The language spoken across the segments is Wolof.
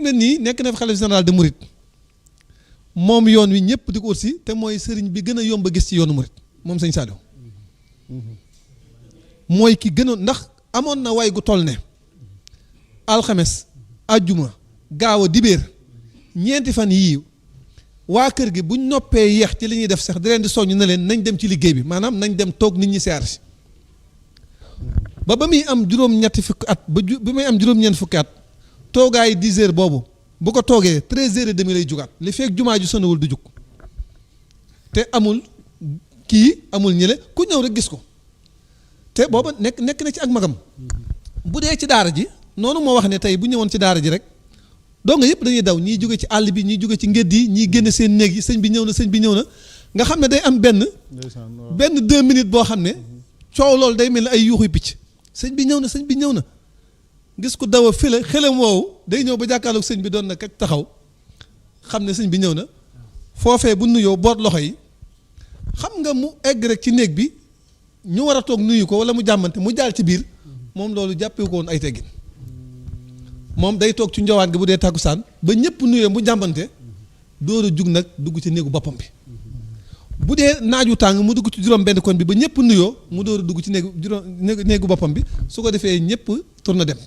ne nii nekk na fi xalifa général de Mouride moom yoon wi ñëpp di ko ut si te mooy sëriñ bi gën a yomb a gis ci yoonu Mouride moom sëñ Saliou mooy ki gënoon ndax amoon na way gu toll ne alxames ajjuma gaaw a dibéer ñeenti fan yii waa kër gi buñ noppee yeex ci li ñuy def sax di leen di soññ na leen nañ dem ci liggéey bi maanaam nañ dem toog nit ñi siyaar si ba muy am juróom-ñetti fukki at ba muy am juróom-ñeent fukki at toogaay 10 heures boobu bu ko toogee 13 heures et demi lay jugaat li fekk jumaa ju sonawul du jug te amul kii amul ñële ku ñëw rek gis ko te booba nekk na ci ak magam bu dee ci daara ji noonu moo wax ne tey bu ñëwoon ci daara ji rek doo nga yëpp dañuy daw ñii jóge ci àll bi ñii jóge ci ngédd yi ñii génn seen néeg yi sëñ bi ñëw na nga xam ne day am benn 2 minutes boo xam ne coow loolu day mel ni ay yuuxuy picc sëñ bi ñëw na gis ko daw a fële xelam woowu day ñëw ba jàkkaarloog sëñ bi doon na kat taxaw xam ne sëñ bi ñëw na foofee bu nuyoo boot loxo yi xam nga mu egg rek ci néeg bi ñu war a toog nuyu ko wala mu jàmmante mu jaar ci biir moom loolu jàppee ko woon ay teggin moom day toog ci njowaan gi bu dee tàkkusaan ba ñëpp nuyoo mu jàmbante door a jug nag dugg ci néegu boppam bi bu dee naaju tàng mu dugg ci juróom benn kon bi ba ñëpp nuyoo mu door a dugg ci néegu boppam bi su ko defee ñëpp tourné dem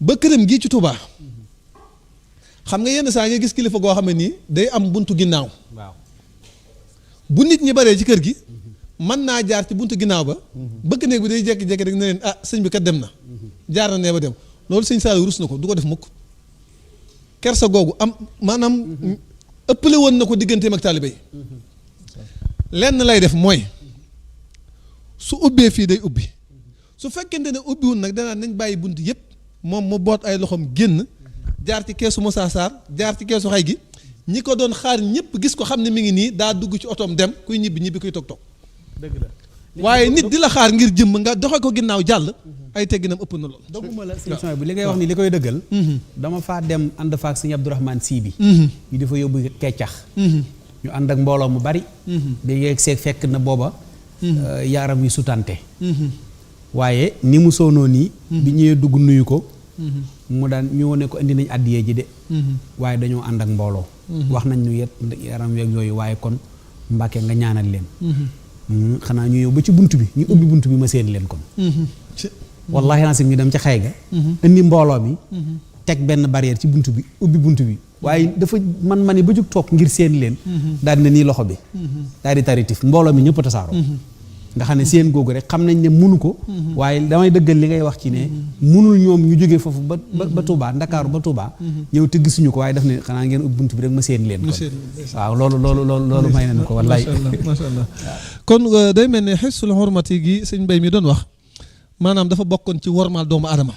ba këram gii ci Touba xam nga yenn saa nga gis kilifa goo xam ne nii day am buntu ginnaaw bu nit ñi baree ci kër gi mën naa jaar ci buntu ginnaaw ba bëgg néeg bi day jékki-jékki rek ne leen ah sëñ bi kat dem na jaar na nee ba dem loolu sëñ Saliou rus na ko du ko def mukk kersa googu am maanaam ëppale woon na ko digganteem ak taalibe yi lenn lay def mooy su ubbee fii day ubbi su fekkente ne ubbiwul nag danaa nañ bàyyi bunt yëpp moom mu boot ay loxoom génn jaar ci keesu Moussa Sarr jaar ci keesu xay gi ñi ko doon xaar ñëpp gis ko xam ne mi ngi nii daa dugg ci otoom dem kuy ñibbi kuy toog dëgg la waaye nit di la xaar ngir jëmm nga doxe ko ginnaaw jàll ay tegginam ëpp na lool dogguma la solution bi li ngay wax ni li koy dëggal dama faa dem ànd faak sëñ Abdourahmane Sy bi ñu dafa yóbbu keccax ñu ànd ak mbooloo mu bari bi yeeg seeg fekk na booba yaaram yu sutante waaye ni mu soonoo nii bi ñëwee dugg nuyu ko mu daan ñu ne ko indi nañ àddiyee ji de waaye dañoo ànd ak mbooloo wax nañ ñu yet yaram yeeg yooyu waaye kon Mbàkke nga ñaanal leen xanaa ñu ñëw ba ci bunt bi ñu ubbi bunt bi ma seen leen kon wallahi nasim ñu dem ca xay ga indi mbooloo mi teg benn barrière ci bunt bi ubbi bunt bi waaye dafa man ni ba jóg toog ngir seen leen daal di ne nii loxo bi daal di taritif mbooloo mi ñëpp tasaaroo nga xam ne seen googu rek xam nañ ne munu ko waaye damay dëggal li ngay wax ci ne munul ñoom ñu jógee foofu ba Touba Ndakaaru ba Touba ñëw te gisuñu ko waaye daf ne xanaa ngeen ubbi bunt bi rek ma seen leen kon waaw loolu may nañ ko wallaay masha Allah kon day mel ne xissul xormati gi sëñ Mbay mi doon wax maanaam dafa bokkoon ci wormaal doomu adama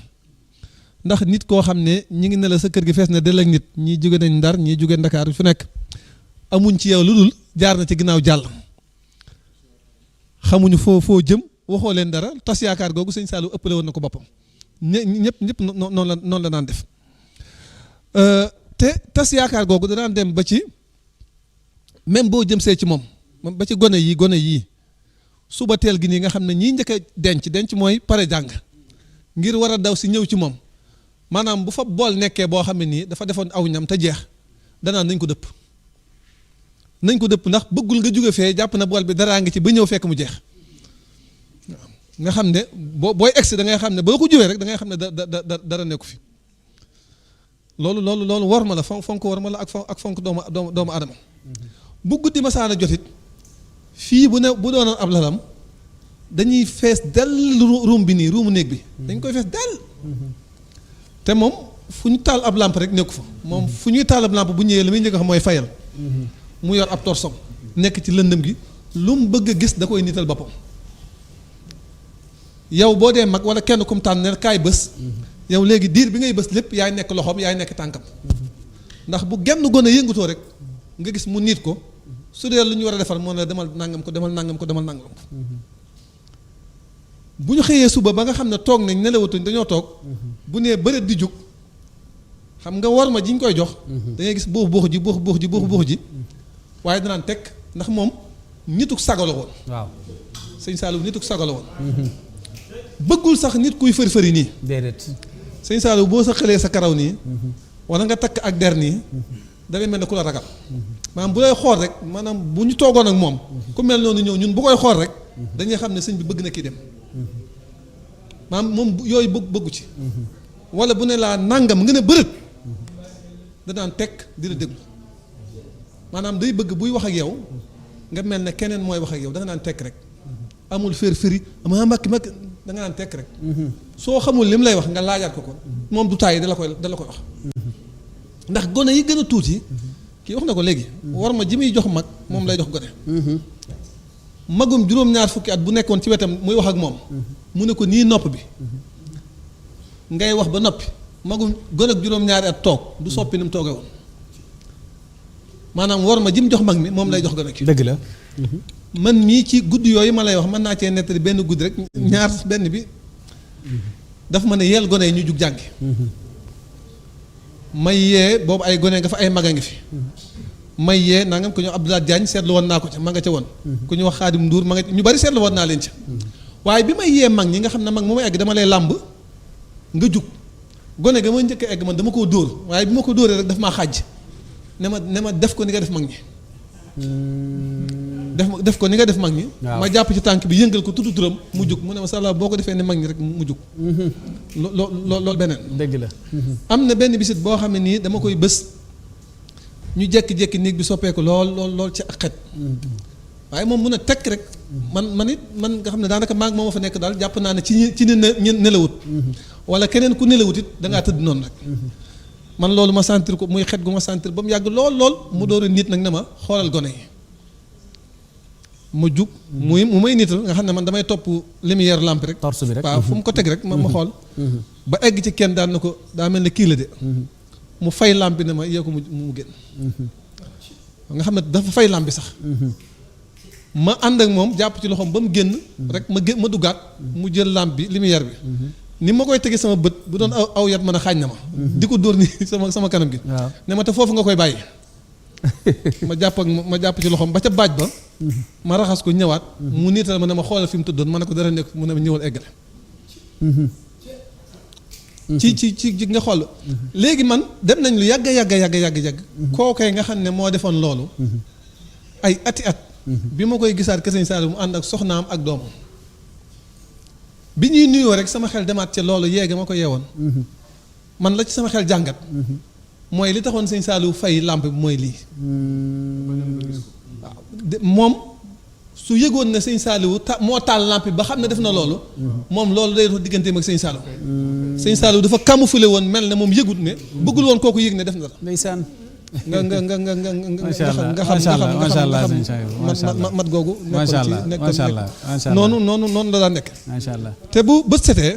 ndax nit koo xam ne ñi ngi ne la sa kër gi fees na del ak nit ñii jóge nañ Ndar ñii jóge Ndakaaru fu nekk amuñ ci yow lu dul jaar na ci ginnaaw jàll xamuñu foo jëm waxoo leen dara tas yaakaar googu sëñ Saliou ëppale woon na ko boppam ñëpp noonu la daan def te tas yaakaar googu danaan dem ba ci même boo jëm see ci moom ba ci gone yii suba teel gi nii nga xam ne ñii njëkk a denc mooy pare jàng ngir war a daw si ñëw ci moom maanaam bu fa bool nekkee boo xam ne nii dafa defoon aw ñam te jeex danaan nañ ko dëpp ndax bëggul nga jóge fee jàpp na bool bi daraa ngi ci ba ñëw fekk mu jeex waaw nga xam ne booy egsi da ngay xam ne boo ko jógee rek da ngay xam ne dara nekku fi loolu war ma la fonk war ma la ak fonk doomu adama bu guddi masaana jotit fii bu doonoon ab lalam dañuy fees dell ruum bi nii ruumu néeg bi dañ koy fees dell te moom fu ñu taal ab lampe rek nekku fa moom fu ñuy taal ab lampe bu ñëwee la muy njëkk a xam mooy fayal mu yor ab torsom nekk ci lëndëm gi lu mu bëgg a gis da koy niital boppam yow boo dee mag wala kenn kum tànn ne kaay bës yow léegi diir bi ngay bës lépp yaay nekk loxoom yaay nekk tànkam ndax bu genn gone yëngutoo rek nga gis mu niit ko su dee lu ñu war a defar moo ne demal nangam ko bu ñu xëyee suba ba nga xam ne toog nañ nelawatuñ dañoo toog bu nee bëreet di jug xam nga war ma ji ñu koy jox da ngay gis buux ji waaye danaan teg ndax moom nituk sago la woon waaw sëñ Saliou nituk sago la woon bëggul sax nit kuy fëri nii déedéet sëñ Saliou boo sa xëlee sa karaw nii wala nga takk ak der nii da ngay mel ne ku la ragal maanaam bu lay xool rek maanaam bu ñu toogoon ak moom ku mel noonu ñëw ñun bu koy xool rek dañuy xam ne sëñ bi bëgg na kii dem maanaam moom yooyu bëggu ci wala bu ne laa nàngam nga ne bërët danaan tekk di la déglu maanaam day bëgg buy wax ak yow nga mel ne keneen mooy wax ak yow da nga naan tekk rek amul fér-féri ama makki da nga naan tekk rek soo xamul li mu lay wax nga laajaat ko moom du tàyyi da la koy wax ndax gone yi gën a tuuti kii wax na ko léegi war ma ji muy jox mag moom lay jox gone magum juróom-ñaar fukki at bu nekkoon ci wetam muy wax ak moom mu ne ko nii nopp bi ngay wax ba noppi magum gone ak juróom-ñaari at toog du soppi ni mu toogee woon maanaam war ma ji mu jox mag mi moom lay jox gone ki dëgg la man mii ci guddi yooyu ma lay wax mën naa cee nettali benn guddi rek ñaar benn bi daf ma ne yeel gone yi ñu jug jàngi may yee boobu ay gone nga fa ay mag a ngi fi may yee nangam ku ñu Abdoulaye Diagne seetlu woon naa ko ca ma nga ca woon ku ñu wax Xaadim Ndour ma nga ñu bari seetlu woon naa leen ca waaye bi may yee mag ñi nga xam ne mag mu may egg dama lay làmb nga jug gone ga ma njëkk a egg man dama koo dóor waaye bi ma ko dóoree rek daf maa xàjj ne ma def ko ni nga def mag ñi def ko ni nga def mag ñi ma jàpp ci tànk bi yëngal ko tudd turam mu jug mu ne ma sala boo ko defee ne mag ñi rek mu jug loolu beneen dëgg la am na benn bisit boo xam ne nii dama koy bës ñu jékki-jékki néeg bi soppeeku lool ci ak xet waaye moom mun a tekk rek man nga xam ne daanaka maag moo ma fa nekk daal jàpp naa ne ci nelawut wala keneen ku nelawut it dangaa tëdd noonu rek man loolu ma sentir ko muy xet gu ma sentir ba mu yàgg lool mu door a nit nag ne ma xoolal gone yi ma jug mu may nital nga xam ne man damay topp lumière lampe rek torse bi rek waaw fu mu ko teg rek ma xool ba egg ci kenn daan na ko daa mel ne kii la de mu fay lampe bi ne ma yee ko mu génn nga xam ne dafa fay lampe bi sax ma ànd ak moom jàpp ci loxoom ba mu génn rek ma duggaat mu jël lampe bi lumière bi ni ma koy tegee sama bët bu doon aw yat mën a xaañ na ma di ko dóor ni sama kanam gi ne ma te foofu nga koy bàyyi ma jàpp ci loxoom ba ca baaj ba ma raxas ko ñëwaat mu niital ma ne ma xoolal fi mu tëddoon ma ne ko dara nekk mu ne ma ñëwal eggale ci nga xool léegi man dem nañ lu yàgg kookee nga xam ne moo defoon loolu ay ati at bi ma koy gisaat ke Sëñ Saaliw mu ànd ak soxnaam ak doomam bi ñuy nuyoo rek sama xel demaat ca loolu yeega ma ko yeewoon man la ci sama xel jàngat mooy li taxoon Sëñ Saaliw fay làmp bi mooy lii waaw moom su yëgoon ne Sëñ Saaliw moo taal làmp bi ba xam ne def na loolu moom loolu day dox digganteem ak Sëñ Saaliw Sëñ Saaliw dafa camouflé woon mel ne moom yëgut ne bëggul woon kooku yëg ne def na la ndeysaan nga xam mat googu nekkoon ci noonu la daan nekk macha allah te bu bët setee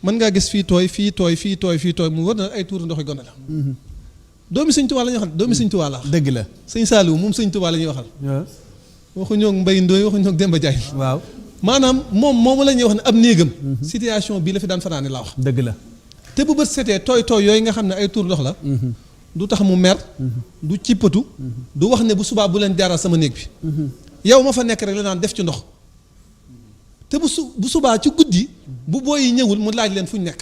mën ngaa gis fii tooy mu war na ay tuuru ndox yu gone la doomi Sëñ Tuubaa la ñuy waxal doomi Sëñ Tuubaa la dëgg la Sëñ Saaliw moom Sëñ Tuubaa la ñuy waxal waxuñoo Mbay Ndooy waxuñoo Demba Jaay waaw maanaam moomu la ñuy wax ne ab néegam situation bii la fi daan fanaane laa wax dëgg la te bu bët setee tooy yooyu nga xam ne ay tuur ndox la du tax mu mer du cippatu du wax ne bu subaa bu leen jaaral sama néeg bi yow ma fa nekk rek la naan def ci ndox te bu subaa ci guddi bu booy yi ñëwul mu laaj leen fu ñu nekk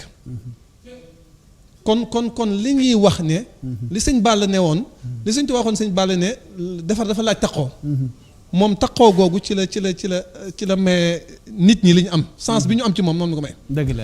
kon li ñuy wax ne li sëñ Balla ne woon li sëñ Tuubaa waxoon sëñ Balla ne defar dafa laaj taqoo moom taqoo googu ci la may nit ñi li ñu am sens bi ñu am ci moom noonu la ko may dëgg la